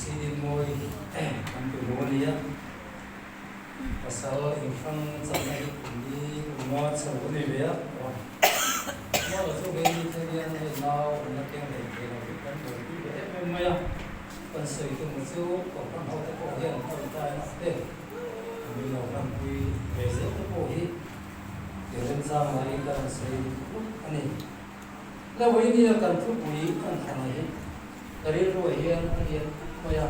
CD mawi kan ti lo a nia. Pasal inhrang chakna hi kum li kum nga chho a ni ve a. Muala chu vei ni thei hian hei nau an la keng leh thei lo hi kan buaipui ve em em mai a. Kan sawi tum chu Kohhran ho te pawh hian tawngtaina te min lo hmanpui ve zel te pawh hi i remchang laiin ka rawn sawi lut a ni. Hlauhainia kan thupui kan thlan hi ka rilruah hian a lian khawp mai a.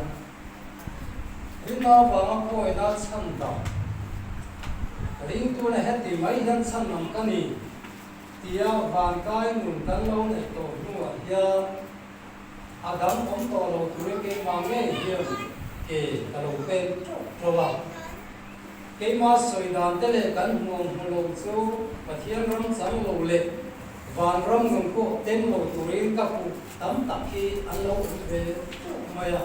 Rinna avanga kawina chhan dah ringtuna heti mai hian chhan ang ka ni tia vankai nun kan lo neih tawh hnuah hian a dang awm tawh lo turin keimah ngei hian ke ka lo pen teuh teuh a. Keimah sawi dan te leh kan hmuam hmu lo chu Pathian ram chang lo leh vanram nun pawh tem lo turin ka puh tam tak hi an lo awm ve teuh mai a.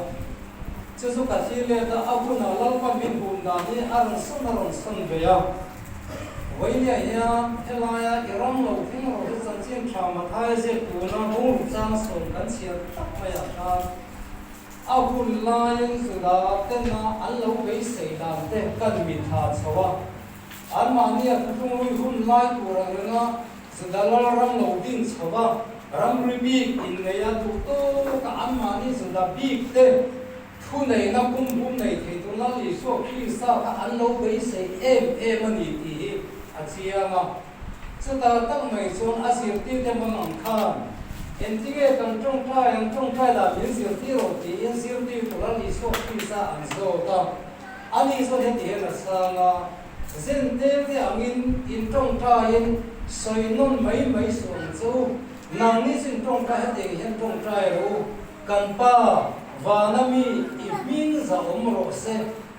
Chu chu ka thlir let a, a hunah Lalpa min hum dan hi a rawn sawn a rawn sawn ve a. Vawinia hian helaia i ram lo thleng rawh hi chanchin tha Mathaia ziak tuna bungruk chang sawm kan chhiar tak maiah khan a hun laiin Juda tena an lo beisei dan te kan mitha chho a. Anmahnia thutlungrui hun lai tur ang renga Juda lal ram lo din chho a, ramri bik inneia duh tawka anmahni Juda bik te Thu neihna pum hum nei thei tu Lal Isua Krista kha an lo beisei em em a ni tih hi a chiang a. Chutah tak mai chuan a zirtirte hmang ang khan engtinge kan tawngtai ang tawngtai lah min zirtir rawh tiin zirtirtu Lal Isua Krista an zawt a. Ani chuan heti hian a chhang a, Zen tengte angin in tawngtaiin sawi nawn mai mai suh ang che u, nangni chu in tawngtai hetiang hian tawngtai rawh u, Kan Pa, vana mi i hming za awm rawh se,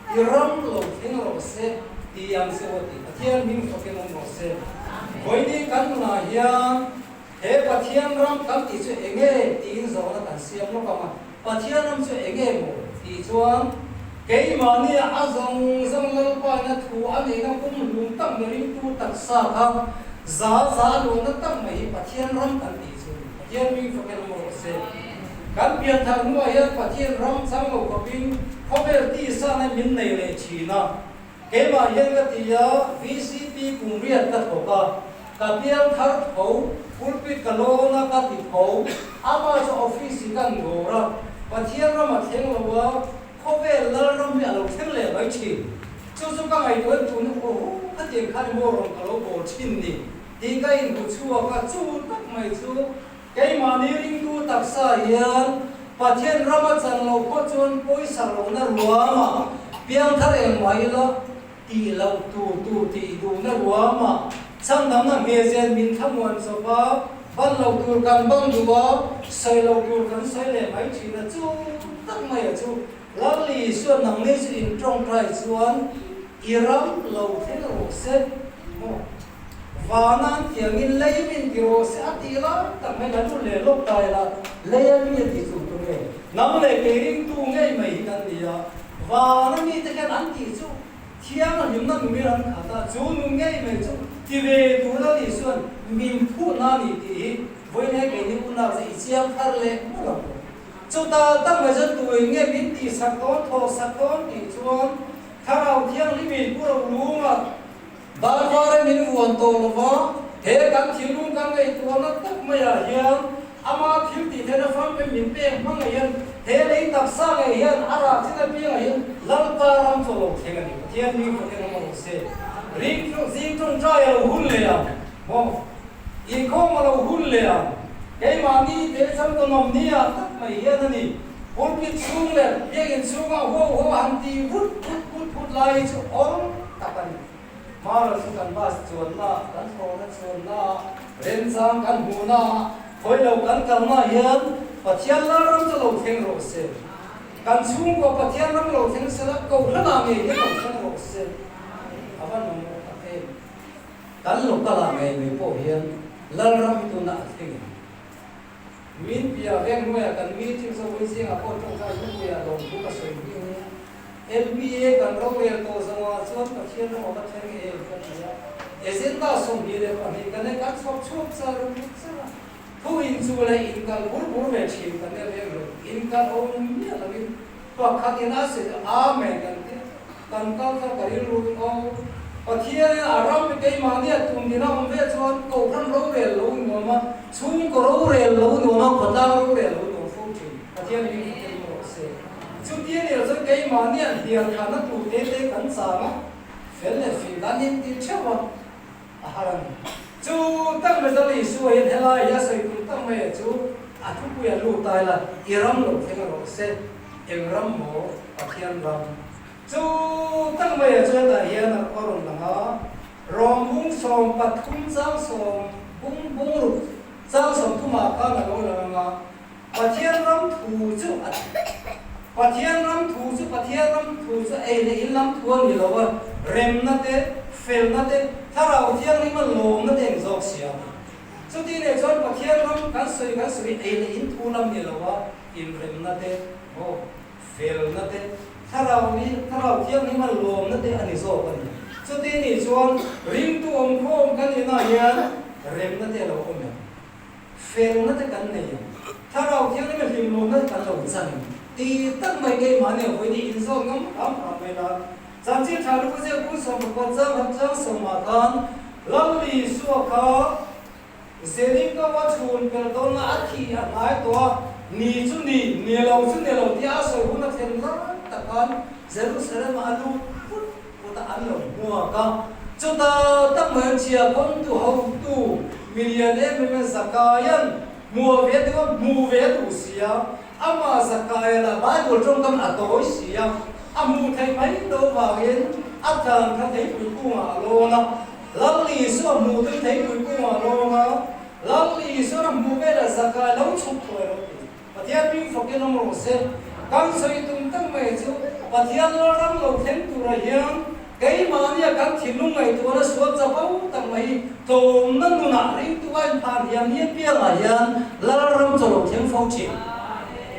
i ram lo thleng rawh se, ti ang che aw ti Pathian hming fakin awm rawh se. Vawiin kan nunah hian he Pathian ram kan tih chu enge tiin zawhna kan siam lawk ang a, Pathian ram chu enge maw tih chuan keimahnia a zawng zawng Lalpaina thu a neihna pumhlum tak mai ringtu taksa kha za za a luhna tak mai hi Pathian ram kan tih chu a ni. Pathian hming fakin awm rawh se. Kan pianthar hnuah hian Pathian ram chang lo khawpin khawvel tihsana min nei leh thin a. Keimah hian ka ti a, VCP kum riat ka thawk a, ka pianthar tho, pulpit ka lawn a ka ti tho, amah chu office i kan dawr a, Pathian ram a thleng lo a, khawvel lal ram hi a lo thleng leh mai thin. Chu chu ka ngaihtuah tun aw khatiang khan i maw rawn ka lo bawl thin ni. Tih ka inhmu chhuak a, chu tak mai chu keimahni ringtu taksa hian Pathian rama chan loh pawh chuan pawisa lohna ruamah piangthar engmah ila tih loh tur tur tih duhna ruamah chhandamna hmehzen min thlamuan chawp a, ban loh tur kan ban duh a, sawi loh tur kan sawi leh mai thin a, chu tak mai a chu Lal Isua nangni chu in tawngtai chuan i ram lo thleng rawh se maw? Vana an tiangin lei min ti rawh se a tih lai tak mai la lut leh lawk ta ila lei a mi a tih chu tu nge? Nang leh kei ringtu ngei mai hi kan ni a, vana mite khian an tih chu thianghlimna nungin an khat a, chu nun ngei mai chu ti ve tur Lal Isua'n min phutna a ni tih hi vawiin keini unau chu i chiang thar leh mawlh ang. Chutah tak mai chuan tuin nge min tihsak dawn, thawhsak dawn tih chuan Thlarau Thianghlimin Pu Rolunga Darvara min vuan tawh lo va, he kan thinlung kan ngaihtuahna tak maiah hian ama thil tih theihna famkim min pek hma ngei hian he lei taksa ngei hian a rah chin apiangah hian Lalpa ram chu a lo thleng a ni. Pathian mi Pathian awm rawh se. Ring zing tawngtai a lo hun leh ang maw? Inkhawm a lo hun leh ang. Keimahni te chang ta nawm nia tak mai hian a ni. Pulpit chhung leh biakinn chhunga huau huau a han ti vut vut vut vut lai hi chu awm tak a ni. Hmara chu kan bus chuanna, kan thlawhna chuanna, remchang kan hmuhna, khawi lo kan kalna hian Pathian Lalram chu lo thleng rawh se. Kan chhungkaw Pathian ram lo thleng sela kohhranah ngei hian lo thleng rawh se. A va nawm tak em. Kan local ah ngei mai pawh hian Lalram hi tunah a thleng em? Min bia veng hnuaiah kan meeting zawk vawi zingah pawh tawngtai hnupuiah lawmthu ka sawi hmi nia. LPA kan rorel tawh zawngah chuan Pathian ram a va thleng em ka ti a. Agenda 22 kan nei kan chhawp chhuak char char a. Thu in chu leh in kal bur bur ve thin kan nei veng lo. In kal awm miah lovin. Pakhat in a sawi Amen kan ti a, kan kal kha ka rilru in aw Pathian in a ram hi keimahni a tum din a awm ve chuan Kohhran rorel lo nuam a, chhungkaw rorel lo nuam a, khawtlang rorel lo nuam fo thin. Pathian in min tel rawh se. Chuti a nih loh chuan keimahni a hnial khanna tur te te kan chang a, fel leh fing kan inti theuh a, a har a ni. Chu tak mai chuan Isua hian helai hi a sawi tum tak mai chu a thupui a lut ta ila, I ram lo thleng rawh se, eng ram maw Pathian ram. Chu tak mai ah chuan tah hian a rawn lang a, Rom bung 13 chang sawm bung bung ruk chang 30 ah khan a lo lang ang a, Pathian ram thu chu a Pathian ram thu chu Pathian ram thu chu ei leh in lam thu a ni lo a, remna te, felna te, Thlarau Thianghlima lawmna te an zawk si a. Chuti nen chuan Pathian ram kan sawi kan sawi ei leh in thu lam ni lo a, inremna te, maw, felna te, Thlarau ni Thlarau Thianghlima lawmna te a ni zawk a ni. Chuti nih chuan ringtu awmkhawm kan inah hian remna te a lo awm em? Felna te kan nei ang. Thlarau Thianghlim a hlim lawmna te kan lo chan ang. Ti tak mai keimah nia vawi ni inzawm ngam hram hram mai la. Chanchin tha lupu zia kung 18 chang khat chang sawmah khan Lal Isua kha Jeriko a chhun pel dawnna a thi a hnai tawh a, ni chu ni, ni lo chu ni lo tia a sawi hun a thlen lai tak khan Jerusalem ah a lut put put a an lo hmuak a. Chuta tak mai an chhia kawngtu hotu milian em em a Zakaia'n hmuah ve duh a, hmuh ve a duh si a, amah Zakaia lah Bible tawngkam a tawi si a, a hmuh theih mai loh vangin a tlan kha theipui kungah a lawn a, Lal Isua hmuh tui theipui kungah a lawn a, Lal Isua'n a hmuh velah Zakai lo chhuk thuai rawh ti. Pathian hming fakin awm rawh se. Kan sawi tum tak mai chu Pathian lalram lo thleng turah hian keimahnia kan thinlung ngaihtuahna sual chapo tak mai hi tlawmna nunah ringtu a inphan hiam ni apiangah hian lalram chaw lo thleng fo thin.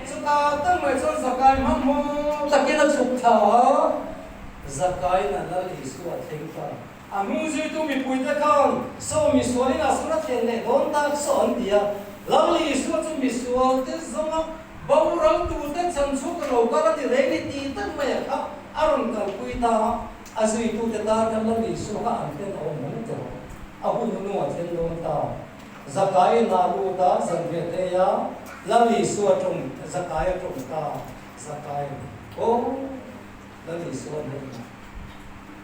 Chutah tak mai chuan Zakai hmanhmawh takin a chhuk thla a, Zakaiin a Lal Isua a thleng ta. A hnu zuitu mipuite khan saw misualin a suna thlen leh dawn tak saw an ti a. Lal Isua chu misualte zawnga boral turte chhan chhuak a lo kal a ni reng ni tih tak mai a kha a rawn kalpui ta a. A zuitute tan khan Lal Isua kha an ten a awm mai tawh a. A hun hnungah thlen dawn ta. Zakai in a lut a, zanriah thei a, Lal Isua tawng, Zakai a tawng ta. Zakai, Aw! Lal Isua hnenah,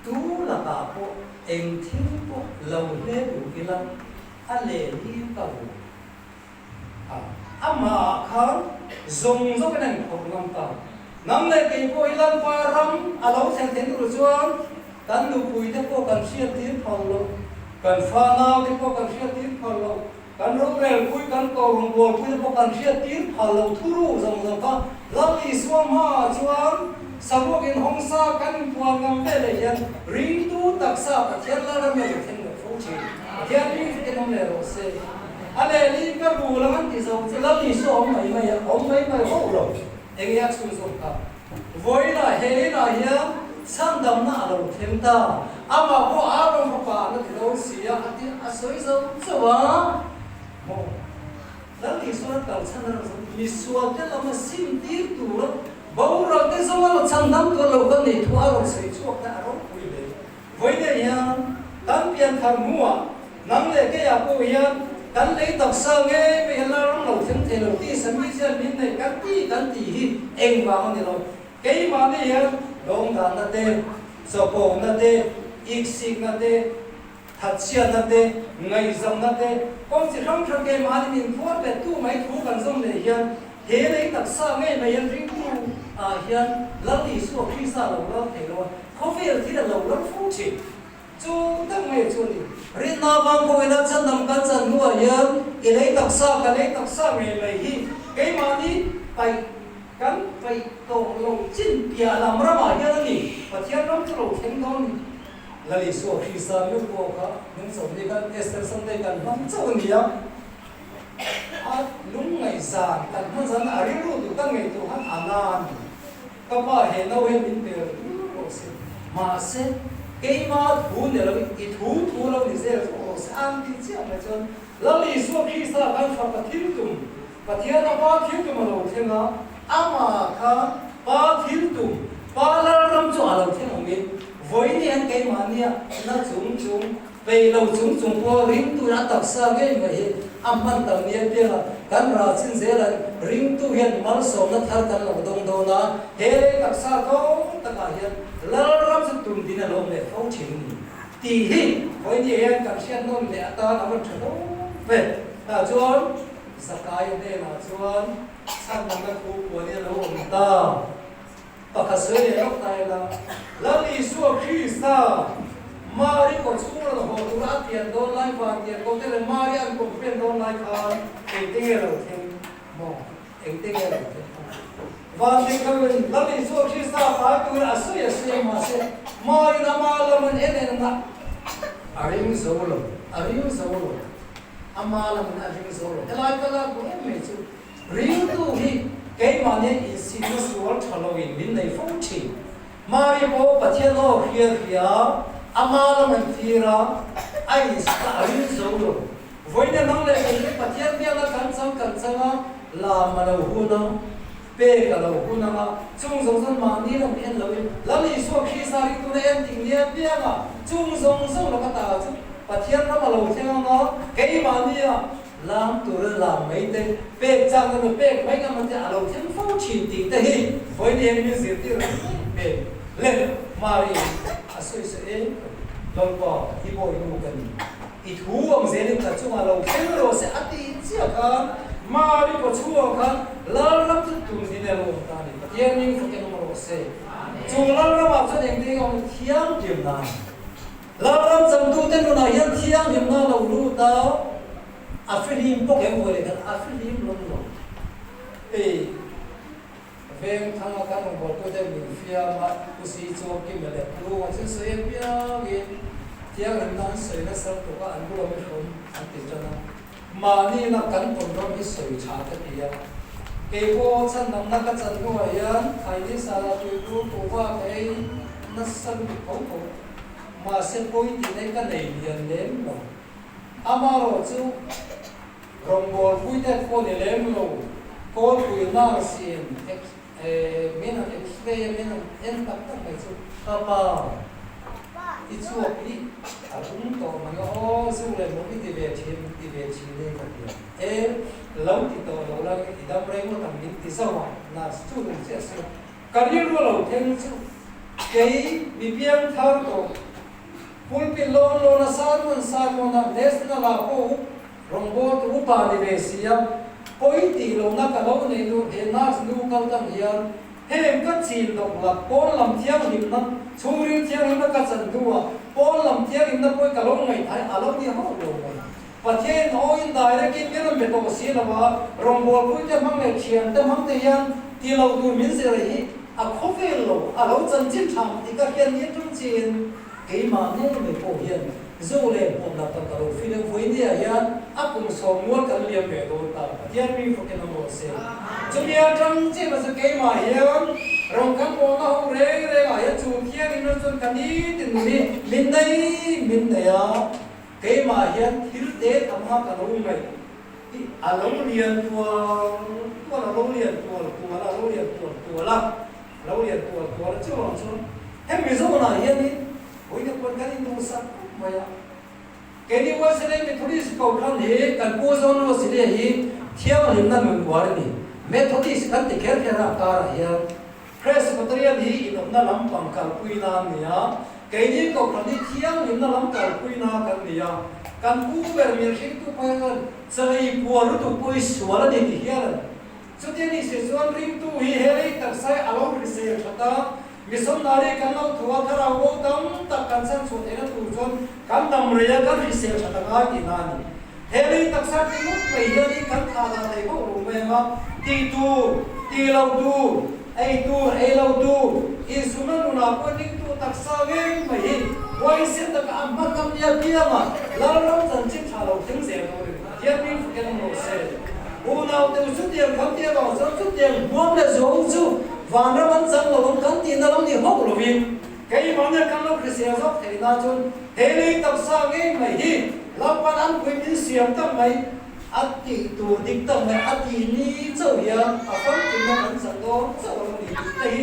Tu lakah pawh eng thil pawh lo hle duh ila, a leh ni ka vu a, amahah khan zawng zawngin a inphawrh ngam ta. Nang leh kei pawh hi Lalpa ram a lo thlen theih tur chuan kan nupuite pawh kan hriattir phal lo, kan fanaute pawh kan hriattir phal lo, Kan rorelpui, kan kohrungbawlpui te pawh kan hriattir phal lo thuru zawng zawng kha Lal Isua hmaah chuan saruak inhawngsa kan inpuan ngam ve leh hian ringtu taksa Pathian Lalram hi a lo thleng leh fo thin. Pathian ring chu enawm leh rawh se. A lehli ka rul ang an ti zo chu Lal Isua awm mai mai a, awm mai mai ho lo. Enge a chhunzawm kha? Vawiinah he inah hian chhandamna a lo thleng ta. Amah pawh Aaron fapa an la ti dawn si a, a ti a sawi zo chauh a. Maw? Lal Isua kal chhan a rawn zawng misual te lama sim tir tur a, boral te zawnga lo chhandam tur lo kan nei thu a rawn sawi chhuak kha a ropui hle. Vawiinah hian kan pianthar hnuah nang leh keiah pawh hian kan lei taksa ngei mai hian Lalram lo thleng thei lo tih sami chian min nei kan ti kan tih hi engvang a ni lo. Keimahni hian dawngdanna te, chawpawhna te, iksikna te, thatchhiatna te, ngaihzamna te, kawng chi hrang hrang keimahni min phuar bet tu mai thu kan zawm leh hian he lei taksa ngei mai hian ringtu ah hian Lal Isua Krista lo lal thei lo a. Khawvel thil a lo lam fo thin. Chu tak mai chu a ni. Rinna avang khawvela chandam kan chan hnuah hian i lei taksa, ka lei taksa ngei mai hi keimahni paih kan paih tawh lo chin piah lam ramah hian a ni. Pathian ram chu lo thleng dawn ni. Lal Isua Krista meuh pawh kha hnungchawmni khan Easter Sunday kan hmang chauh a ni a. A lungngaihzan kan hman zan a rilru duh tak ngei tur khan a na a ni. Ka pa he no hian min pe ru rawh se. Mahse, keima thu ni lo i thu thu lo ni zel chu rawh se an ti chiah mai chuan Lal Isua Krista khan fapa thil tum, Pathian a Pa thil tum a lo thleng a, amah kha Pa thil. Pa Lalram chu a lo thleng awmin vawiin hian keimahnia na chung chung Peih lo chung chung pawh ringtu in a taksa ngei mai hi a hman tam ni apianga kan rah chin zelah ringtu hian malsawmna thar kan lo dawng dawn a, he lei taksa tlawm takah hian Lalram chu tum din a lo awm leh fo thin a ni tih hi vawiin hian kan hriat nawn leh atan a rawn tha dawn ve. Tah chuan Zakaia hnenah chuan chhanna thu puan hi a lo awm ta. Pakhat sawi leh lawk ta ila, Lal Isua Krista, Mari kaw chhung rawn haw tura a pian dawn lai van tiang ko te leh Mari an kawmhriat dawn lai khan engte nge lo thleng maw? Engte nge lo thleng maw? Van tiang khawiin Lal Isua Krista pai turin a sawi a sawi a, mahse Mari'n ama lam an en en a, a ring zo lo, a ring zo lo, ama lamin a ring zo lo. Helai ka lak duh em mai chu Ringtu hi keimahni insinna sual tha loin min nei fo thin. Mari pawh Pathian aw hria hria, ama lam an thlir a, a insinna a ring zo lo. Vawiina nang leh kei hi Pathian biakna kan chang kan chang a, lam a lo hun a, pek a lo hun ang a, chung zawng zawng mahni lam en loin Lal Isua Krista ringtuna en ting nia pianga chung zawng zawng laka ta chu Pathian ram a lo thleng ang a, keimahnia Lam tura lam mai te, pek chak emaw pek mai emaw te a lo thleng fo thin tih te hi vawiin hian min zirtir reng mai ve le. Mari a sawi sawi em ka ti. Lalpa, i bawinu ka ni. I thu ang zelin ka chungah lo thleng rawh se a tih chiah khan Mari kaw chhungah khan Lalram chu tum din emaw awm ta a ni. Pathian hming fakin awm rawh se. Chung Lalramah chuan engtin nge awm thianghlim nan. Lalram changtute nunah hian thianghlimna a lo lut a, a fihlim bawk em vawi leh khan a fihlim lawm lo. Hei veng thanga kan rawngbawltute min fiam a, Pu Si chuan Kima leh Pu Lunga chu sawi apiangin thianghlimna an sawi nasa lutuk a, an bula mi hrawm an ti tan a. Mahni ina kan tawn ram hi sawi tha ka ti a, kei pawh chhandamna ka chan hnuah hian Khaini Sala tuibur kuhva ka ei nasa lutuk tho tho. Mahse pawi tih nei ka nei lian lem lo. Amarawh chu rawngbâwl puite pawh ni lem lo, kawlpui nurse in min han x-ray a min han en tak tak mai chu ka pa i chhuak hi a rum tawh mai a aw zu leh mawm i ti ve thin ti ve thin e ka ti a e lo ti tawh lo la i dam rei ngawt ang min ti zauh a nurse chu rum chiah se Ka rilru lo thleng chu kei mi piang thar tawh pulpit lawn lawn a sermon sermon a national ah pawh up rawngbâwl tu upa ni ve si a, pawi tih lohna ka lo nei nu he nurse nu kal tang hian heng ka chin dawk lak pawn lam thianghlimna chhungril thianghlimna ka chan hnuah pawn lam thianghlimna pawi ka lo ngaihthai a lo ni hauh lo mai. Pathian awin direct in min rawn be tawh si lo a, rawngbawlpui te hmang leh thian te hmang te hian ti lo tur min zir hi a khawvel lo, a lo chanchin tha ang tih ka hriat ni aṭang chiin keimah ngei mai pawh hian zu leh hmuam lak tak ka lo feel em vawinia hian a kum sawmmual kan liam ve dawn ta, Pathian mi fakin awm rawh se. Chumi aṭang chiah chu keimah hian rawng kan bawlna ho reng rengah hian chu thiangin rawn chuan ka nitin nun hi min nei min nei a. Keimah hian thil te tam a ka lo ngaih hi a lo lian tual tual, a lo lian tual tual a, a lo lian tual tual a, a lo lian tual tual a, chuvang chuan hemi zawnah hianin vawiin pawn kan induhsak khawp mai a. Keini Wesley Methodist Kohhran hi kan Pu John Wesley hi thianghlimna nun uar a ni. Methodist kan ti kher kher a, a karah hian Presbyterian hi inawmna lampang kalpui na an ni a, keini Kohhran hi thianghlimna lam kalpui na kan ni a, kan pu ber mihringtu pawh hian chawei puar lutuk pawh hi sual a ni ti hial a ni. Chutia ni si chuan ringtu hi he lei taksa hi a lo hrisel that a, missionary kan lo tho a, thlarau bo tam tak kan chhan chhuah theihna tur chuan kan dam rei a, kan hrisel that a ngai tihna a ni. He lei taksa ti ngawt mai hianin kan thah dah thei hauh lo mai ang a, tih tur, tih lo tur, ei tur, ei lo tur, insumna nunah pawh ringtu taksa ngei mai hi huaisen taka a hman ngam nia pianga Lalram chanchin tha lo thleng zel dawn in Pathian hming fakin awm rawh se. Unau te u chutiang kan tih avang chuan chutiang hmuam leh zuang chu vanram an chang lo ang kan tihna lo ni hauh lovin Keimahni kan lo hrisel zawk theih na chuan he lei taksa ngei mai hi Lalpan an pui min siam tak mai a tih tur dik tak mai a tih ni chauh hian a famkimna kan chak dawn chauh a lo ni tih te hi.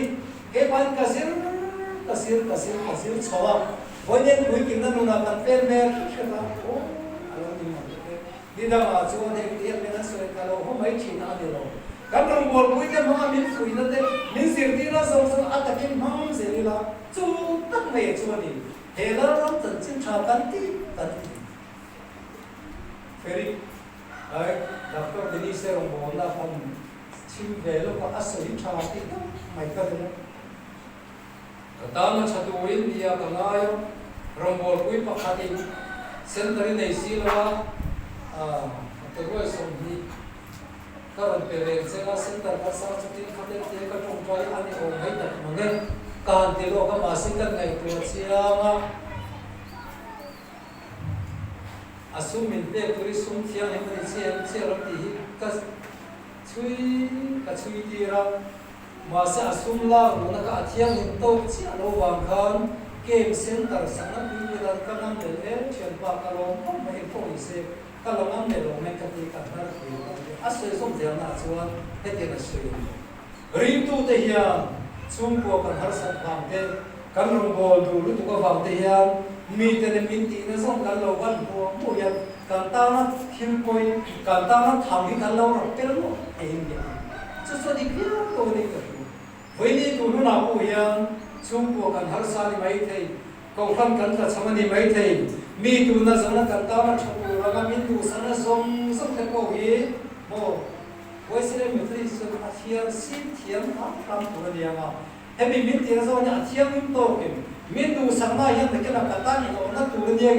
Keimahin ka zir, ka zir, ka zir, ka zir chho a, vawiin puitlinna nunah kan pen mek hret a, aw a lo ni mai te. Ni dangah chuan heng ti hian min an sawi ka lo haw mai thin a ni lo. Kan rawngbawlpuite hmanga min fuihna te, min zirtirna zawng zawng a takin hmang zel ila, chu tak mai chu a ni. He Lalram chanchin tha kan ti kan ti. Ferry, Ai, Doctor Denise rawngbawlna kan chhim ve lawk a, a sawi tha tih deuh mai ka ring a. Ka tana tha turin nia ka ngai a, rawngbawlpui pakhatin center i nei si lo a, a ruai 20 ka rawn pe reng che a, center kan sang chutin khaten te ka tawngtai a ni awm mai tak mang e, ka han ti lawk a, mahse kan ngaihtuah chiang a. A sum min pek tur hi sum thianghlim a ni chiah em chiah lo tih hi ka chhui ka chhui tir a, mahse a sum lak luhna kha a thianghlim tawk chiah lo vang khan game center sakna pui pui dan ka ngam leh em thianpa ka lawm khawp mai engpawh ni se ka la ngam leh lo mai ka ti ka hnar pui lo ang a sawi zawm zelna ah chuan hetiang a sawi a ni. Ringtute hian chhungkua kan harsat vang te, kan rawngbâwl duh lutuk avang te hian mite leh min tihna zawng kan lo van hmuh hmuh hian kan tana thil pawi, kan tana tham hi kan lo rap tel ngawt theiin ni ang. Chu chu a dik viau dawn in ka hria. Vawiini tun hunah pawh hian chhungkua kan harsa a ni maithei, kohhran kan tla cham a ni maithei, mi tuna zawna kan tana tha tur anga min duhsana zawng zawng te pawh hi maw, Wesley Methodist chuan a thiam sim thiam hram hram tur a ni ang a, hemi min tih na zawng hian a thianghlim tawkin min duhsakna hian nakinah ka tan inawhna tur a nia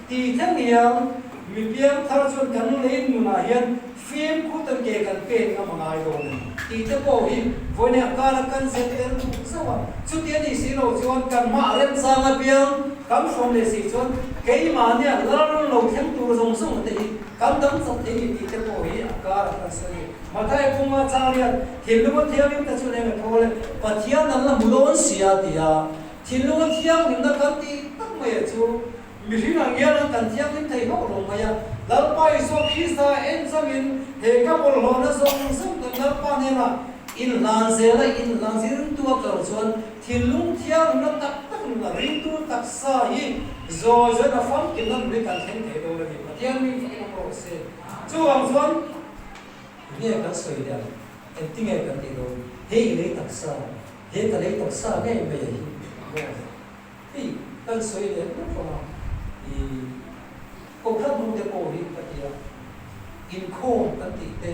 tih thleng hian mi piang thar chuan kan lei nunah hian fimkhur tan ke kan pen ngam a ngai dawn a ni tih te pawh hi vawiin a kara kan zet tel duh zauh a, chuti a nih si loh chuan kan hma a remchang apiang kan hrawm leh si chuan keimahnia lal lo thleng tur zawng zawng te hi Kan dang chak thei ni tih te pawh hi a kar a kan sawi. Mathai kunga chang hian thinlunga thianghlim te chu neng a thawl e, Pathian an la hmu dawn si a ti a. Thinlunga thianghlimna kan tih tak mai a chu mihring ang hian an kan thianghlim thei hauh lo mai a. Lalpa Isua Krista en changin he ka bawlhhlawhna zawng zawng kan Lalpa hnenah inhlan zel a, inhlan zirtu a kal chuan Thinlung thianghlimna tak tak nuna ringtu taksa hi zawi zawiin a famkimna nun hi kan thleng thei dawn a ni. Pathian mi fakin awm rawh se. Chuvang chuan nge kan sawi leh ang? Engtinge kan tih dawn? He i lei taksa, he ka lei taksa ngei mai a hi maw? Hei kan sawi leh lawk ang a, i Kohhran hmun te pawh hi ka ti a, inkhawm kan tih te,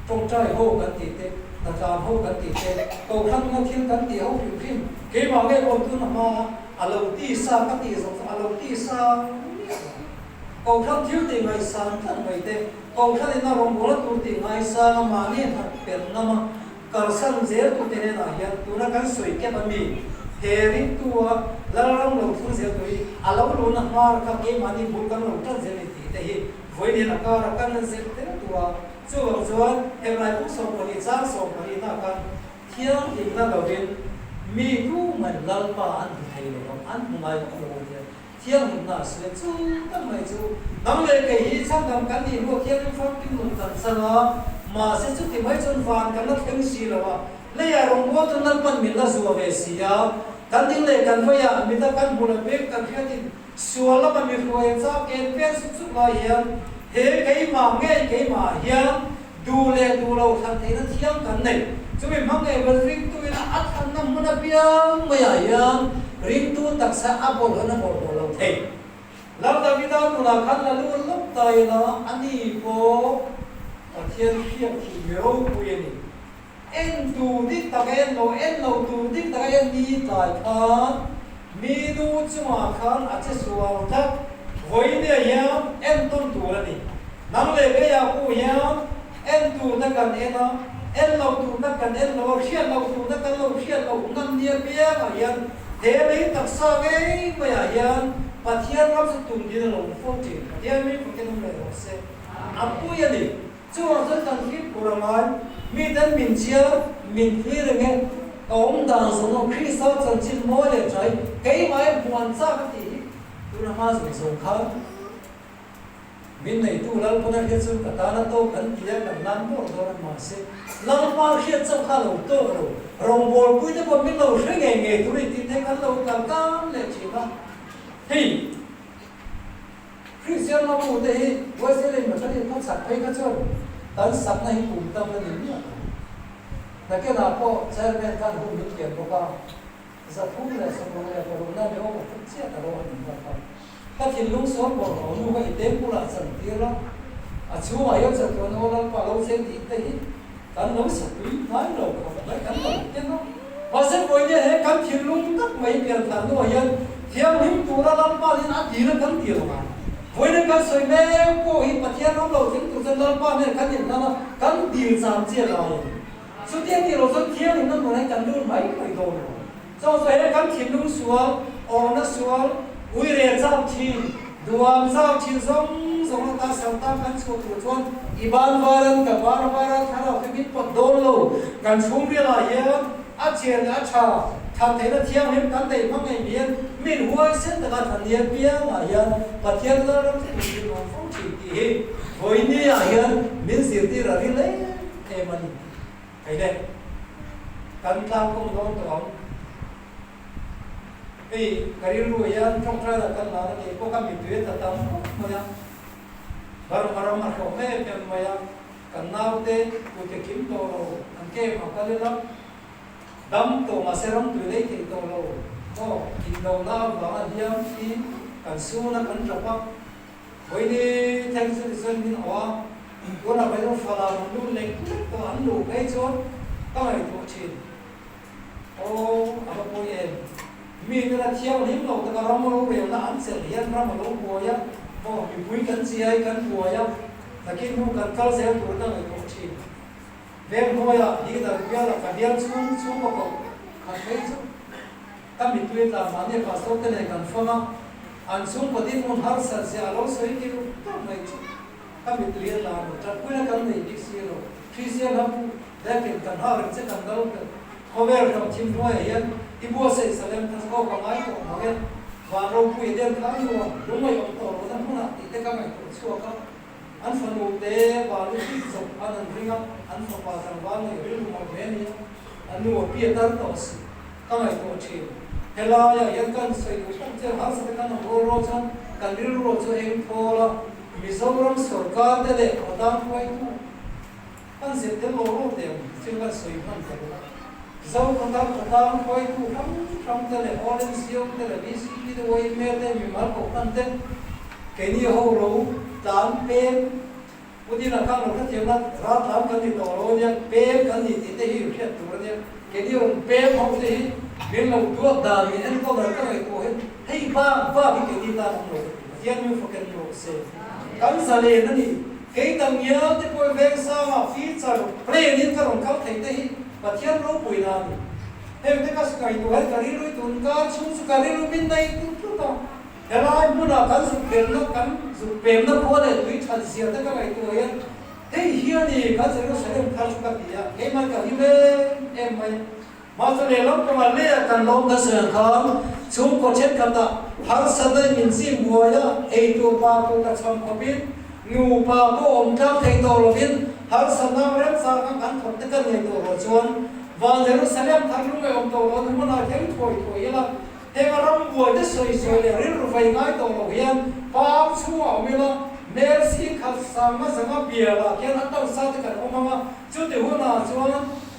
tawngtai ho kan tih te, hnatlan ho kan tih te, Kohhran hmuna thil kan tih ho hrim hrim, keimah ngei pawh tun hma a lo ti sa ka tih zawk chu a lo ti sa miah lo. Kohhran thil tih ngaihsan tlat mai te, Kohhran in a rawngbawlna tur tih ngaisang a mahni hnat pelh ngam a, Kalsan zel tute hnenah hian tuna kan sawi kep a mi, he ringtua Lalram lo thlung zel tur hi a lo luhna hmar kha keimahni bul kan lo tan zel ni tih te hi vawiin hian a kara kan an zir tel tu a. Chuvang chuan Hebrai buk 12 chang 12 na khan thianghlimna lovin mi tumah Lalpa an hmu thei lo ang, an hmu ngai bawk lo a nia. Thianghlimna a sawi chu tak mai chu nang leh kei hi chhandam kan nih hnuah khianin famkim nun kan chang a, mahse chuti mai chuan van kan la thleng si lo a, leiah rawngbâwl chu Lalpan min la zuah ve si a, kan ding leh kan veiah mita kan hmuh leh beng kan hriatin sual lama mi hruai an chak ken pen sup sup lai hian he keimah ngei keimah ah hian duh leh duh lo thlan theihna thiang kan nei. Chumi hmang ngei bal ringtuin a thlanna hmun apiang maiah hian ringtu taksa a bawlhhlawhna bawlhhlawh lo thei. Lal Davida nunah khan la lu lawk ta ila a ni pawh Pathian hriat thih mi ropui a ni. En tur dik tak a en lo, en lo tur dik tak a en ni tlai khan mi nu chungah khan a che sual tlat. Vawinia hian entawn tur a ni. Nang leh keiah pawh hian en turna kan en a, en lo turna kan en lo a, hriat loh turna kan lo hriat loh ngam nia piangah hian he lei taksa ngei maiah hian Pathian ram chu tum din a lo awm fo thin. Pathian mi fakin awm leh rawh se. A pui a ni. Chuvang chuan kan fimkhur a ngai. Miten min chiar, min thlir eng e, ka awm dan zawng zawng Krista chanchin mawi leh ṭai keimah em hmuh an chak a tih hi tuna hma zawng zawng khan. Min neitu Lalpana hriat chu ka tana tawk an ti a, kan nan dawr dawr a, mahse Lalpa hriat chauh kha a lo tawk lo. Rawngbawlpuite pawh min lo hre ngei ngei tur i tih te kan lo kal tan leh thin a. Hei Kristian lamute hi Wesley Methodist khaw chak phei kha chuan kan sakna hi kum tam a ni miah lo. Nakinah pawh Chairman khan hun min kian bawk a, 366 na mi awm a tuk chiah ta lo a ni nghal kha. Ka thinlung sawn bawrh lo nu kha i temple ah chan tir la, a chhungah hian chatuan aw Lalpa lo cheng tih te hi kan lo satui ngai lo khawp mai kan lo ten a. Mahse pawihnia he kan thinlung tak mai pianthar hnuah hian thianghlim tura Lalpa nen a dil a kan dil ngai. Vawiin kan sawi mek pawh hi Pathian ram lo thleng tur chuan Lalpa nen kan inhlan a, kan dil cham chiah lai a ni. Chutia tih loh chuan thianghlim na hmunah hian kan lut mai mai dawn lo. Chaw chu he kan thinlung sual, awrna sual, uire chau thin, duam chau thin zawng zawng ata saltan kan chhuah tur chuan i ban varan ka ban varan thlarau hi min pawt dawn lo. Kan chhungrilah hian a chian leh a tha, that theihna thianghlim kan neih hma ngei hian min huaisen taka than hian piangah hian Pathian Lalram chu min zir nuam fo thin tih hi vawinia hian min zirtir a ri lem em a ni. Hei le, kan tlang kawng dawn tawh ang. Hei ka rilru hian tawngtai lah kan lan a kei pawh ka mitui a tla tam khawp mai a, Burma ram a hlawh em em mai a, kan naute kute kim tawh lo an camp a kal ila, dam tawh mahse ram tui lei thei tawh lo maw, indohna avanga hliam hi kan sun a kan tap a. Vawiini thleng chu tichuan min awh a, tunah pawh hian falam an lut lek lek tawh an luh phei chuan ka ngaihtuah thin. Aw, a va pawi em? Mite la thianghlim lo taka ram rorelna an chelh hian ram a lo buai a, maw mipui kan chiai kan buai a, nakin hnu kan kal zel tur ka ngaihtuah thin. Veng hnuaiah leader biala ka bial chhung chhung ka koh khat phei chu. Ka mittui tla mahni pastor te nen kan fang a, an chhungkaw dinhmun harsat zia a lo sawi kir tawp mai chu ka mittui a tla lo. Tanpuina kan nei bik si lo. Kristian ram pu Dakin kan hau reng che kan dal fel. Khawvel ram thim hnuaiah hian i buatsaih Salem kha chu aw ka ngai tawh mang e. Van ropui den kha a nuam, lungngaih awm tawh lohna hmunah tih te ka ngaihtuah chhuak a. An fanu te balu bik zawk an an ring a, an fapa tlangval nei rilru mawlh hle nia, an nu a pi a tar tawh si. Ka ngaihtuah thin. Helaiah hian kan sawi duh tak che harsa te kan awm rual rual chuan kan rilru chu eng thawl a, Mizoram sorkar te leh khawtlang hruaitu kan zir tel lo rawt em thil kan sawi hman ta lo. Zo khawtlang khawtlang hruaitu hrang hrang te leh All NCO te leh VCP te YMA te mimal kohhran te keini ho lo tlan peng Pu Dina khan lo hrethiam la, raltlan kan ni tawh lo ania, pem kan ni tih te hi hriat tur ania, keini rawn pem ho te hi min lo duat dan min enkawl dan ka ngaihtuah hian hei bak bak hi keini tan awm lo ka ti, Pathian min faken rawh se. Kan zalen a ni, kei tam ngial te pawh veng sangah future plan in ka rawn kal theih te hi Pathian ropuina a ni. Heng te ka ngaihtuah hian ka rilru i tun kar chhung chu ka rilru min nei tlut tlut a. Helai hmuna kan zuk belhna, kan zuk pemna khua leh tui that zia te ka ngaihtuah hian hei hian i kan Jerusalem thar chu ka ti a, keimah ka hlim em em mai. Mahse lehlam pangah leiah kan lawm ta sawi ang khan chhungkaw thenkhatah harsatna in min chim buai a, eitur pa pawh ka chham khawpin nupa pawh awm tlang thei tawh lovin harsatna remchang kha kan thawk te kan ngaihtuah ruah chuan van Jerusalem thar lungngaih awm tawh lohna hmunah thleng thuai thuai ila. Heng a rambuai te sawi sawi leh rilru vei ngai tawh lo hian pang chhungah awm ila, mel sing khat sangma zanga bialah khian a taksa te kan awm ang a, chuti hunah chuan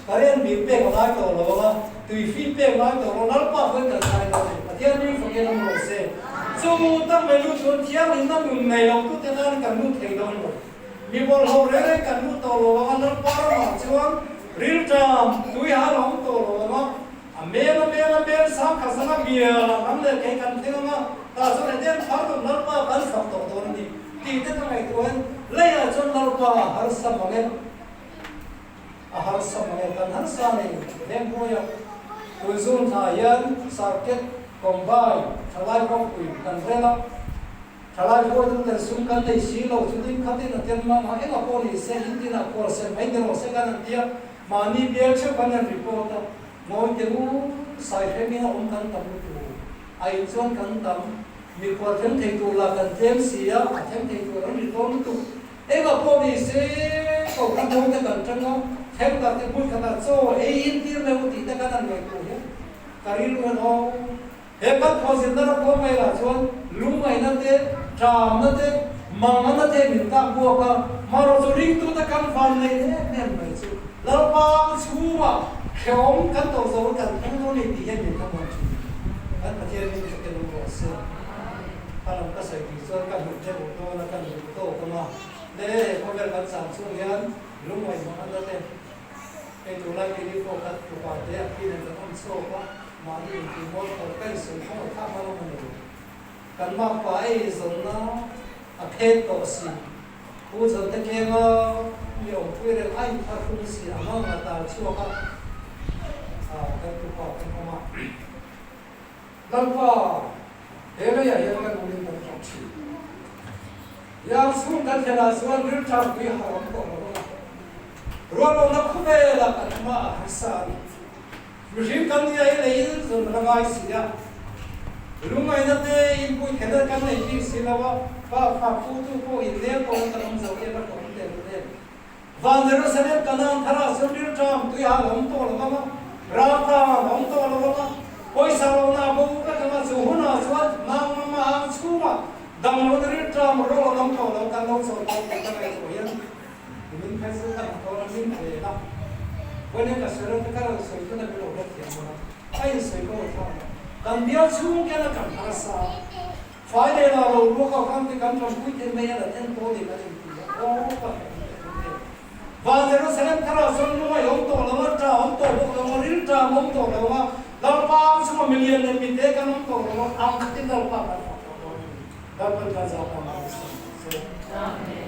current bill pek a ngai tawh lo ang a, tuifi pek ngai tawh lo, Lalpa pawhin kan ngai lo thei, Pathian ring fakin awm rawh se. Chu tak mai lut chuan thianghlimna nun nei lo tute nan kan lut thei dawn lo. Mi bawlhhlawh reng reng kan lut tawh lo ang a, Lalpa ramah chuan rilṭam tui hal a awm tawh lo ang a, A mel a mel a mel sang kha zanga bial a lam leh kei kan thleng anga tah chuan Eden thar tum Lalpa kan fak tawh dawn a ni tih te ka ngaihtuah hian leiah chuan Lalpa a harsa mang e, a harsa mang e, kan harsa nei Vengpuia Tunzun thla hian Circuit Combine thalai kawngpui kan rel a, thalai hruaitu ten sum kan nei si lo chu ding khatin a tel mang a, enga pawh ni se in tinah khual sem mai ni rawh se kan an tia. Mahni bial theuh kan han report a, ngawi teh u, Saihrem in a awm kan tam lutuk, a in chuan kan tam. Mikhual thleng thei tur lah kan tlem si a, a thleng thei tur an ri dawn lutuk. Engah pawh ni se kohhran ho te kan tang a, thleng tak te hmun khatah chaw ei in tir leh u tih te kan han ngaihtuah hian ka rilru hian aw he kan thawhzirna ram kawng mai lah chuan lungngaihna te, ṭamna te, mangana te min tak buak a, marawh chu ringtute kan van nei em em mai chu Lalpa chhungah hrehawm kan tawh zo kan thleng dawn a ni tih hian min thlamuan ṭhin. Kan Pathian min hre tel rawh se. Ka lam ka sawi tih chuan ka hmuh ṭeuh dawn a, ka hmuh tawk ang a. Le he khawvel kan chang chhung hian lungngaih hmang a na te, hei tunlai keini pawh kha tupa te a khi nen kan awm chhuak a, mahni intih mual phawt ka insawi khaw ngaih thlak hma lam a ni lo. Kan makpa ei zawnna a phet tawh si. Pu Zawlte Kenga mi awmpui reng a inthlahrung si ang ang a tar chhuak a, kan tupa kan awm a. Lalpa, he leiah hian kan awmin kan tawk thin. Yang chhung kan thlen ah chuan rilṭam pui har awm tawh lo ang a. Rualawhna khawvelah kan awm a, a harsa a ni. Mihring kan nia i lei in zawn la ngai si a, lungngaihna te inpui theihna kan nei bik si lo a, pa fa pu tu pawh inleng pawh kan awm zo em a ka awm teh lo em. Van Jerusalem Kanaan tharah chuan rilṭam tuihal a awm tawh lo vang a, raltlan a awm tawh lo vang a, pawisa lohna a bo vek ang a, chu hunah chuan nangmah ang chhungah damlohna rilṭam rawh an awm tawh lo kan lo chawl tawh tih ka ngaihtuah hian Min phei chu ka hnathawh a min ve a, vawiin ka sawi reng te ka rawn sawi chu na min lo hrethiam dawn a, a insawi ka rawn thlak a, kan bial chhung hian a kan harsa a, fai leh lah lo ruak ho khan te kan tanpui thei mai a la then tawh ni kan inti a, aw ka hre ang teh ang em. Van Jerusalem tharah chuan lungaih awm tawh lo a, ṭah awm tawh bawk lo a, rilṭam awm tawh lo a, Lalpa ang chunga milian leh mite kan awm tawh lo a, ang khatin Lalpa kan fak tawh dawn a ni. Lalpan kan zau ta mai a ni.